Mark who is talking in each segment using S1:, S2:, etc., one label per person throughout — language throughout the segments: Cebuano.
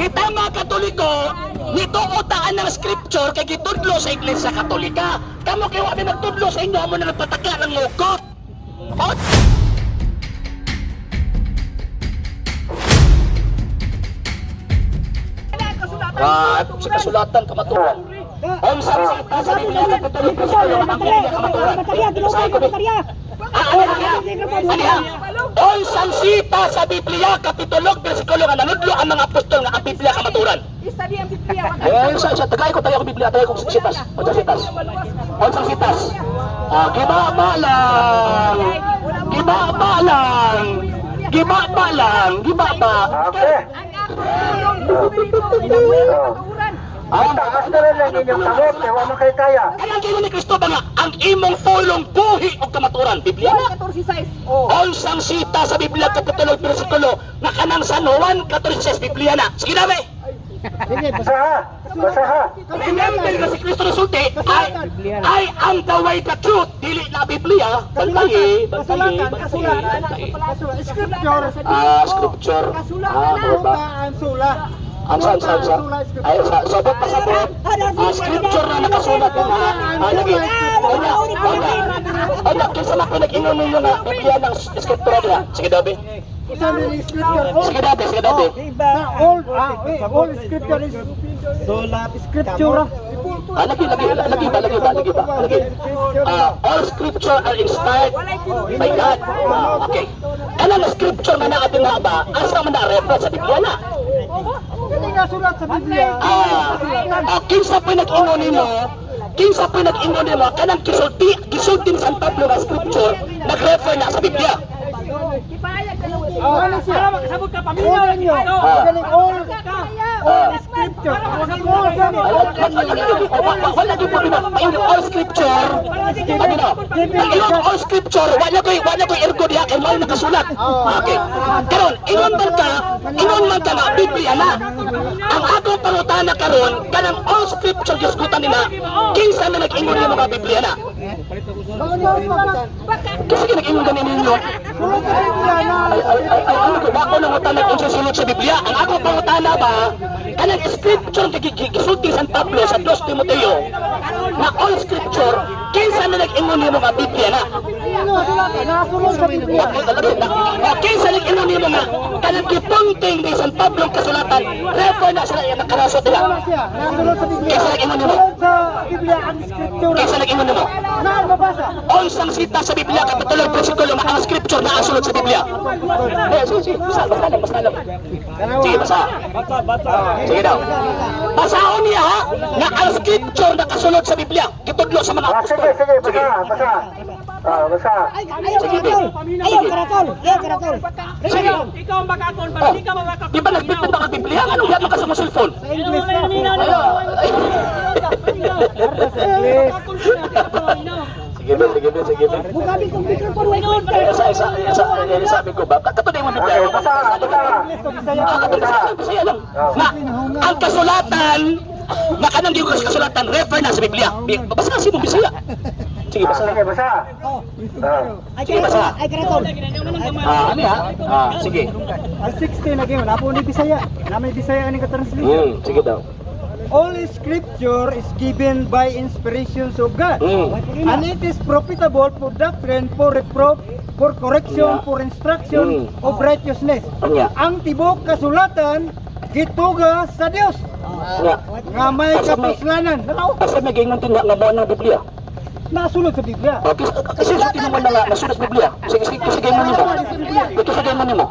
S1: Kita mga Katoliko, nituo ta anang scripture kay gitudlo sa Iglesia Katolika. Kamo kay wa mi magtudlo sa inyo, amo na nagpataka ng mukot. Oh, Ah, sa kasulatan kamaturan. Ang sa sa Biblia Katoliko sa ang Biblia kamaturan. Basahin ko, be. Ah, ano niya? Ano niya? Unsang sita sa Biblia, Kapitulo, bersikulo nga nanudlo ang mga apostol nga ang Biblia kamaturan.
S2: Study ang Biblia.
S1: Eh, sa tagay ko Biblia, tagay ko sitas. Unsang sitas? Unsang sitas? Ah, gibaba lang. Gibaba lang. Gibaba lang. Gibaba.
S3: Okay.
S2: Ang akong pulong ng Espiritu ay nabuhay ang katuuran.
S1: Ah,
S3: Masteran lang inyong kamot, kay wa man kay kaya.
S1: Kaya ang ni Kristo ba nga ang imong pulong buhi og kamaturan? Biblia na.
S2: 14.6. Oh.
S1: Unsang sita sa Biblia Kapitulo, bersikulo nga kanang San Juan 14 Biblia na. Sige na, be.
S3: Basaha, basaha.
S1: Remember nga si Kristo resulti, I am the way, the truth, dili na Biblia. Bantayi, bantayi, bantayi, bantayi.
S4: Scripture.
S1: Ah, scripture. Ah, mga ba?
S4: Ang sula.
S1: Ang saan, saan, saan? Ay, sa, sabot pa sabot. Ah, scripture na nakasulat na. Ah, lagi. Una, una. Una, kinsa man ko nag-ingon ninyo nga Biblia ng scripture niya. Sige, Dabi.
S4: Usa ni scripture.
S1: Sige, Dabi, sige, Dabi.
S4: Na all all scripture is scripture.
S1: Ah, lagi, lagi, lagi ba, lagi ba, lagi ba, lagi. Ah, all scripture are inspired by God. Ah, okay. Kanang scripture nga naa dinha ba, asa man na reference sa Biblia na?
S4: Kini nga sulat sa Biblia.
S1: Ah, ah, kinsa pa nag-ingon nimo? Kinsa pa nag-ingon nimo kanang gisulti, gisulti ni San Pablo nga scripture nag-refer na sa Biblia.
S2: Ipahayag ka lang.
S4: Ano siya?
S5: Makasabot ka, paminaw.
S4: All ninyo. Galing all
S1: Ah.
S4: scripture. All gani.
S1: Wala gyud problema. Paingon all scripture. Ano na? Paingon all scripture, wala koy ergo diha kay mao nakasulat. Okay. Karon, ingon man ka nga Biblia na. Ang akong pangutana karon, kanang all scripture gisgutan nila, kinsa na nag-ingon nimo nga Biblia na? Kasi nag-ingon gani ninyo.
S4: Sulod sa Biblia na.
S1: Ay, ay, ay, ay, ano ko, bako nang utana kung susunod sa Biblia. Ang akong pangutana ba, kanang scripture kay gisulti San Pablo sa 2 Timoteo, na all scripture, kinsa na nag-ingon nimo nga Biblia na?
S4: Nasulod sa Biblia.
S1: Na kinsa nag-ingon nimo nga kanang gipunting ni San Pablo ang kasulatan, refer na sila ang karasot nila.
S4: Wala siya. Nasulod sa Biblia.
S1: Kinsa nag-ingon nimo?
S4: Sulod sa Biblia ang scripture.
S1: Kinsa nag-ingon nimo?
S4: Na mabasa.
S1: Unsang sita sa Biblia kapitulo bersikulo nga ang scripture na sulod sa Biblia. Eh, sige, sige, basta, basta lang, basta lang. Sige, basta. Sige daw. Basahon niya ha, na ang scripture nakasulod sa Biblia, gitudlo sa mga
S3: Ah,
S1: apostol.
S3: sige, sige, basa, basa. Ah, basa.
S6: Ayaw karatol. Ayaw karatol. Ayaw karatol.
S1: Sige.
S5: Ikaw ang bakakon,
S1: Oh,
S5: hindi ka mabakakon.
S1: di ba nagbitbit ba ka Biblia? Anong yan ka sa mong cellphone?
S4: English na.
S1: Sige ba, sige ba, sige ba.
S6: Bukabi kong microphone way
S1: Eh, isa, isa, isa, eh, sabi ko ba, katuloy mo Biblia.
S3: Okay, basa, basa.
S1: Ah, katuloy, Bisaya lang. Na, ang kasulatan, na kanang di ko sa kasulatan, refer na sa Biblia. Basta kasi mo Bisaya. Sige,
S3: Ah,
S1: basa.
S3: sige, basa. Ah.
S6: Ay karatol. Ay karatol.
S1: Ah, ano ya? Ah, sige.
S4: Ang 16 na gyud napo ni Bisaya. Na may Bisaya ani ka translation.
S1: Sige daw.
S4: All scripture is given by inspirations of God. And it is profitable for doctrine, for reproof, for correction, for instruction of righteousness.
S1: Anya.
S4: Ang tibok kasulatan gituga sa Dios
S1: Nga.
S4: nga may kapuslanan. Naraw,
S1: Asa may gingon din nga mo ng Biblia.
S4: nasulod sa Biblia.
S1: Okay, kasi sa mo na nga nasulat sa Biblia. Sige, sige, sige mo nimo. Ito sige mo nimo.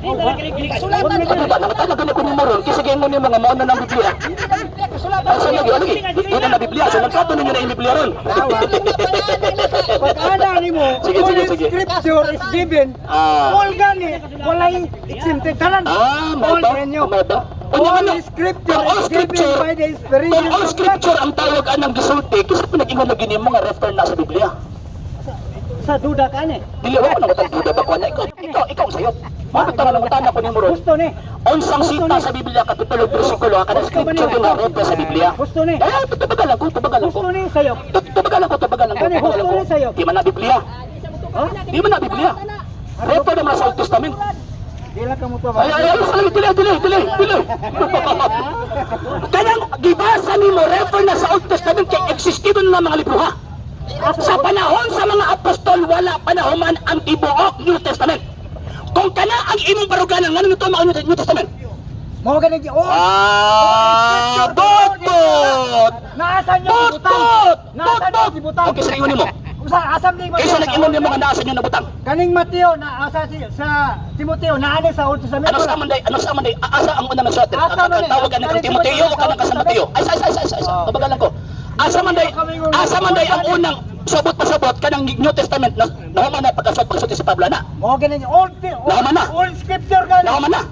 S6: Kasulatan.
S1: Ano ba nangatala gani ko nimo ron? Kasi sige mo nimo nga mo na ng Biblia. Asa lagi lagi. Di na Biblia, so nagkato ninyo na yung Biblia ron.
S4: Pag ana nimo,
S1: Sige,
S4: all
S1: sige, sige.
S4: scripture is given.
S1: Ah.
S4: All gani, walay exempted tanan.
S1: Ah, may
S4: All
S1: ba?
S4: ninyo.
S1: May ba? Unya
S4: All
S1: ano?
S4: scripture
S1: Kung all
S4: is given
S1: scripture,
S4: by the inspiration
S1: kung all
S4: of God.
S1: scripture ang tawag anang gisulti, kasi pinag-ingon na gini mo nga refer na sa Biblia.
S4: Sa duda ka ni.
S1: Dili wa ko nang duda ba ko na ikaw, ikaw, ikaw ang sayop. Mao bitaw nga nangutana ko nimo ron.
S4: Gusto ni.
S1: Unsang sita sa Biblia kapitulo bersikulo kada scripture nga refer sa Biblia.
S4: Gusto ni.
S1: Ay, tubagal lang ko, tubagal lang ko.
S4: Gusto ni sayo.
S1: Tubagal lang ko, tubagal lang ko,
S4: Ano,
S1: tubagal lang ko.
S4: gusto ni sayo?
S1: Di man na Biblia.
S4: Ha?
S1: Di man na Biblia. Refer naman sa Old Testament.
S4: Di lang ka mo
S1: Ay, ay, ay, dili, dili, dili, dili. nimo refer na sa Old Testament kay existido na mga libro ha. Sa panahon sa mga apostol, wala pa nahuman ang tibuok New Testament. Kung kana ang imong baruganan, ngano nito ang New Testament?
S4: Mao gani gi old.
S1: Ah, botot!
S4: Naasa niyo gibutang?
S1: Botot!
S4: Naasa niyo
S1: Botot!
S4: gibutang?
S1: Okay, sa ingon nimo.
S4: Usa asam ni
S1: Kaysa nag-ingon nimo nga naasa niyo nabutang.
S4: Kaning Mateo na asa si sa Timoteo naani sa Old Testament.
S1: Ano sa man day? Ano sa man day? Asa ang unang nasulat?
S4: Asa
S1: Ang
S4: man
S1: ang tawag
S4: eh?
S1: ani kang Timoteo o kanang ka San Mateo? Ay, sa sa sa sa.
S4: Oh.
S1: Kabagalan ko. Asa man day ang unang sabot pasabot kanang New Testament na nahuman na pagkasuot pagsuot si Pablo na.
S4: Mao gani ni old
S1: Nahuman na.
S4: old scripture gani.
S1: Nahuman na.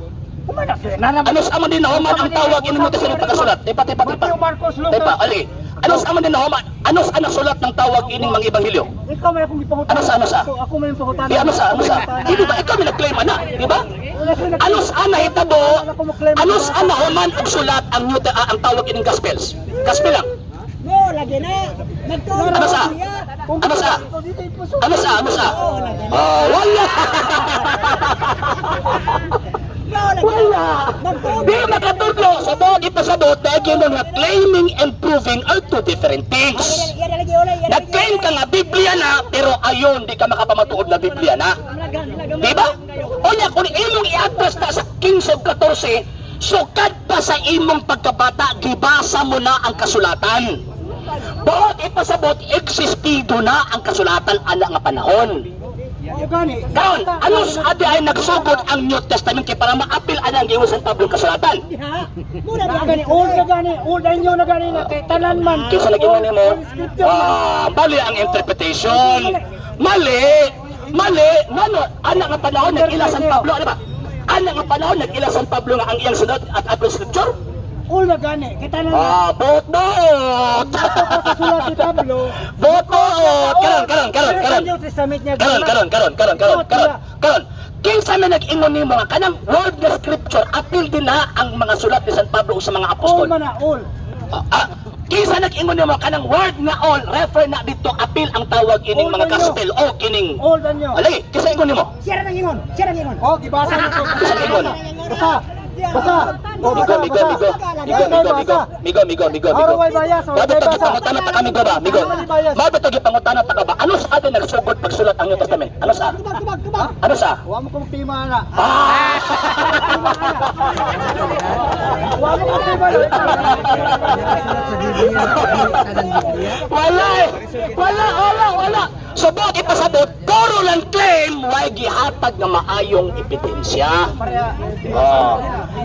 S4: Human na siya. Nana
S1: Ano sa man din nahuman ang tawag ini New Testament pagkasulat? Tepa tepa tepa.
S4: Mateo, Marcos, Lucas.
S1: Tepa, ali. Ano sa man din nahuman? Ano sa nasulat ng tawag ining mga ebanghelyo?
S4: Ikaw may akong gipangutana.
S1: Ano sa?
S4: Ako may pangutana.
S1: Di ano sa? Di ba ikaw may nag-claim ana, di ba? Ano sa nahitabo? Ano sa nahuman og sulat ang New ang tawag ining Gospels? Gospel lang.
S6: No, lagi na. Nagtuon
S1: Ano sa? Ano sa? Ano sa? Ano sa? Oh, wala.
S6: No, lagi na.
S1: Wala.
S6: Magtuon.
S1: Di makatudlo sa buong ipasabot dahil yun nga claiming and proving are two different things.
S6: Yan lagi ulay, yan lagi.
S1: Nag-claim ka nga Biblia na, pero ayon di ka makapamatuod na Biblia na. Di ba? Unya, kung imong i-address na sa 15 o 14, sukad pa sa imong pagkabata, gibasa mo na ang kasulatan. Buot ipasabot, existido na ang kasulatan ana nga panahon.
S4: Mao gani.
S1: Karon, ano sa adi ay nagsugod ang New Testament kay para maapil ana ang giingon sa Pablo kasulatan?
S6: Ha? Mura
S4: Na gani old na gani, old and new na gani na kay tanan man.
S1: Kinsa lagi man nimo?
S4: Old scripture man.
S1: Ah, mali ang interpretation. Mali. Mali. Ngano ana nga panahon nag-ila San Pablo, ano ba? Ana nga panahon nag-ila San Pablo nga ang iyang sunod at apil scripture?
S4: Old na gani kay tanan.
S1: Ah, bot bot.
S4: Ato ka sa sulat ni Pablo.
S1: Bot bot. Karon, karon, karon,
S4: Pero sa
S1: karon.
S4: New Testament niya.
S1: Karon, karon, karon, karon, karon, karon, karon. Kinsa man nag-ingon nimo nga kanang word nga scripture apil din na ang mga sulat ni San Pablo ug sa mga apostol.
S4: Old man na, old.
S1: Ah, kinsa nag-ingon nimo kanang word nga all refer na dito apil ang tawag ining
S4: All
S1: mga
S4: na
S1: gospel o kining
S4: Old and new.
S1: Alay, kinsa ingon nimo?
S6: Siya ra nang ingon. Siya ra nang ingon.
S4: Oh, gibasa na to.
S1: Kinsa ingon?
S4: Basa. Basa. Oh,
S1: Migo,
S4: basa,
S1: migo,
S4: basa.
S1: migo. Migo, migo, migo. Migo, migo, migo, migo.
S4: Araw ay bayas, oh,
S1: Mabito
S4: ay basa.
S1: gipangutana ta ka migo ba? Migo. Mabito gipangutana ta ka ba? Ano sa atin nagsugod pagsulat ang New Testament? Ano sa?
S6: Tubag, tubag, tubag.
S1: Ano sa?
S4: Wa mo kong tima na.
S1: Ah!
S4: Wa mo kong tima na.
S1: Wala eh. Wala, wala, wala. So buot ipasabot, puro lang claim, way gihatag nga maayong ebidensya.
S4: Pareha.
S1: Oh.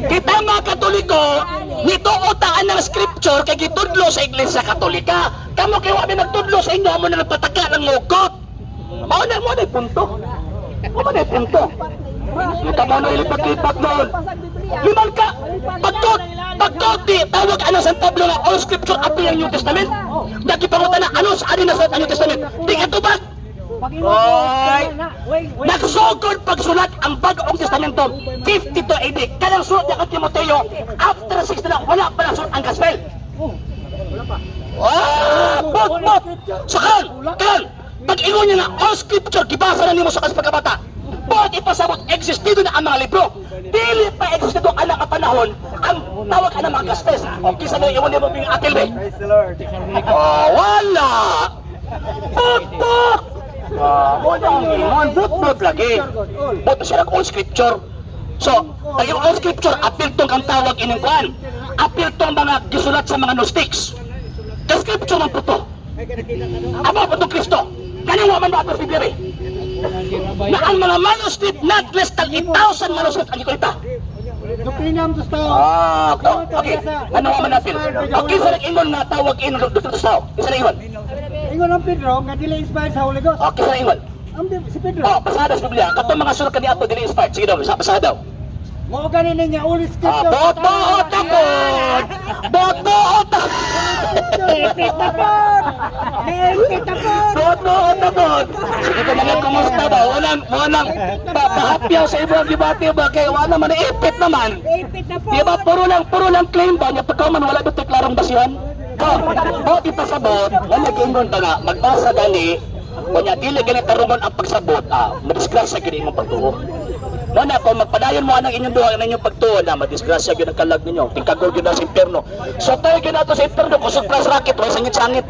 S1: Kita mga Katoliko, nituo taan ng scripture kay gitudlo sa Iglesia Katolika. Kamo kay wa mi nagtudlo sa inyo, amo na nagpataka ng mugot. Mao na punto. Mao na punto. Kita mo na ilipat-lipat noon. Liman ka, pagkot, pagkot di, tawag ano San Pablo nga all scripture appear ang New Testament. Nagipangutan na ano sa ano na sa New Testament. Di katubag.
S4: Pag ingon ko,
S1: Oy!
S4: na, wait, wait.
S1: Nagsugod pagsulat ang bagong testamento 52 AD. Kanang sulat niya kay Timoteo after 60 na wala pa nasulat ang gospel. Ah, bot bot. So karon, karon, pag ingon niya nga all scripture gibasa na nimo sa kas pagkabata. Bot ipasabot existido na ang mga libro. Dili pa existido ana nga panahon ang tawag ana mga gospels. O kinsa mo ingon nimo bing apil be?
S4: Praise the Lord.
S1: Oh, wala. Bot bot. Ah, wala ang ingon. Bot bot lagi. Bot siya all scripture. So, pag yung all scripture, apil tong kang tawag ining kuan. Apil tong mga gisulat sa mga Gnostics. The scripture man po to. Amo po to Kristo. Kanang wa man ba ato Biblia eh? Na ang mga manuscript not less than 8,000 manuscript ang gikolekta.
S4: Doktrina ang gusto.
S1: Ah, okay. Ano wa man apil? Okay, sa nag-ingon nga tawag in Dr. Tao. Isa na ingon.
S4: Ingon ang Pedro nga dili inspired sa Holy Ghost.
S1: Okay, sa ingon.
S4: Ang si Pedro.
S1: Oh, pasada sa Biblia. Katong mga sulat kaniadto dili inspired. Sige daw, pasada daw.
S4: Mao gani niya all
S1: Ah,
S4: scripture.
S1: boto tapon. Boto tapon.
S6: Ipit na pod. Ipit na pod.
S1: Boto tapon. Sige ka mga kumusta ba? Walang walang pahapyaw sa ibang debate ba kay wala man ipit naman.
S6: Ipit na pod.
S1: Di ba puro lang claim ba niya pagka man wala ba klarong basihan? Oh, oh ipasabot, nga nag-ingon ba nga magbasa gani, kunya dili gani tarungon ang pagsabot, ah, madisgrasya gani imong pagtuo. Mo na kung magpadayon mo anang inyong duha ang inyong pagtuo na madisgrasya gyud ang kalag ninyo. Tingkagol gyud na sa impierno. So tayo gyud nato sa impierno kusog plus racket way sangit-sangit.